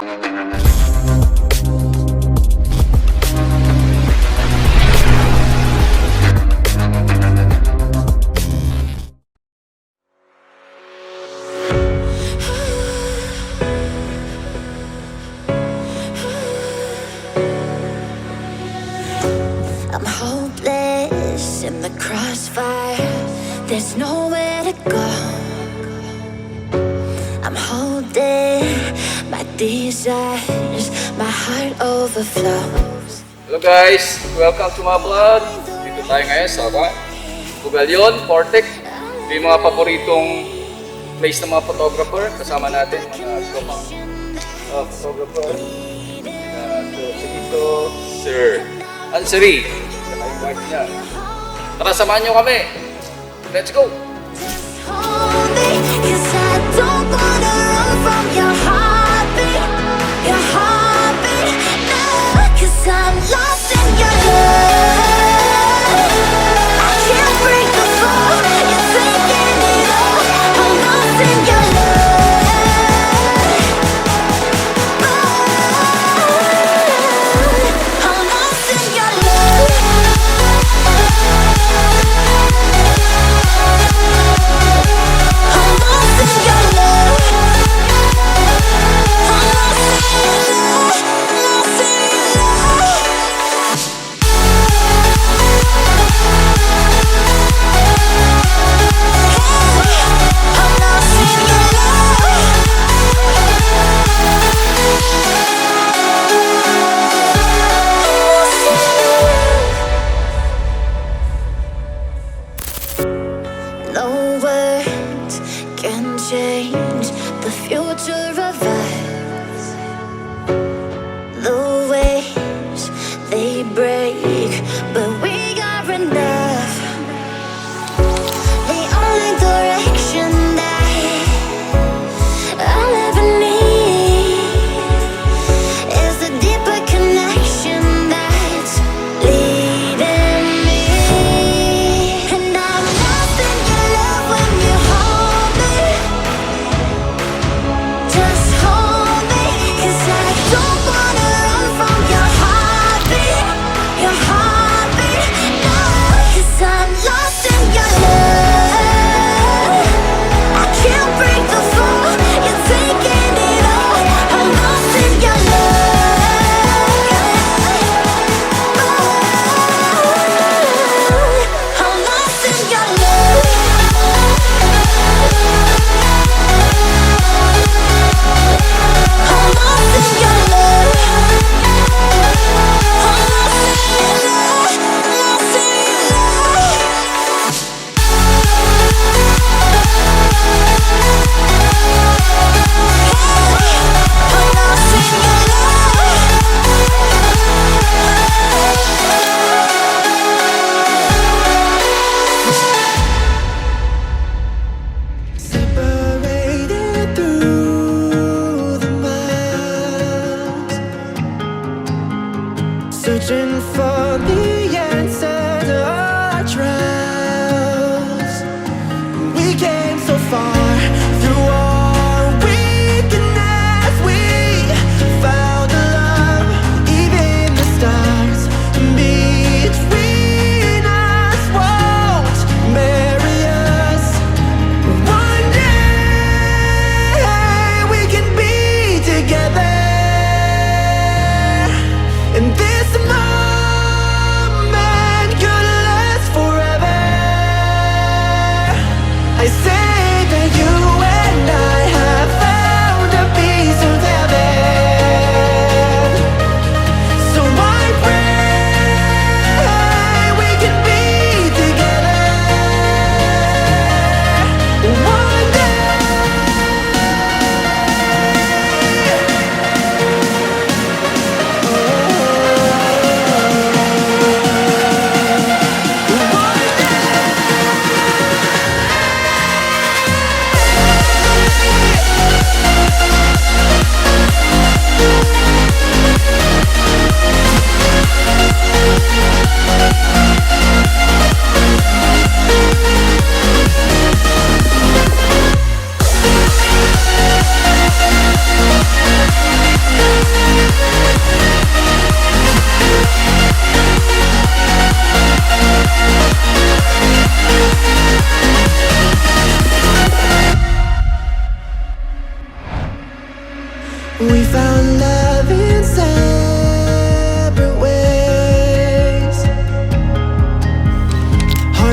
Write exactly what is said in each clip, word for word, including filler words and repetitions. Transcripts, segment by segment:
I'm hopeless in the crossfire. There's nowhere to go. I'm holding my desires. My heart overflows. Hello guys, welcome to my vlog. Dito tayo ngayon sa, ba? Bugallon, Portec. Ito yung mga paboritong place ng mga photographer. Kasama natin, mga tropang, uh, photographer. Uh, so, si Tito, Sir Anseri. Saka yung wife niya. Tara, samahan nyo kami. Let's go! Just hold me, 'cause I don't wanna run from your heartbeat, your heartbeat, no, 'cause I'm lost in your love. I can't break the fall, you're taking it all. I'm lost in your love. I'm lost in your love. I'm lost in your love.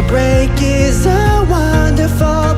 Break is a wonderful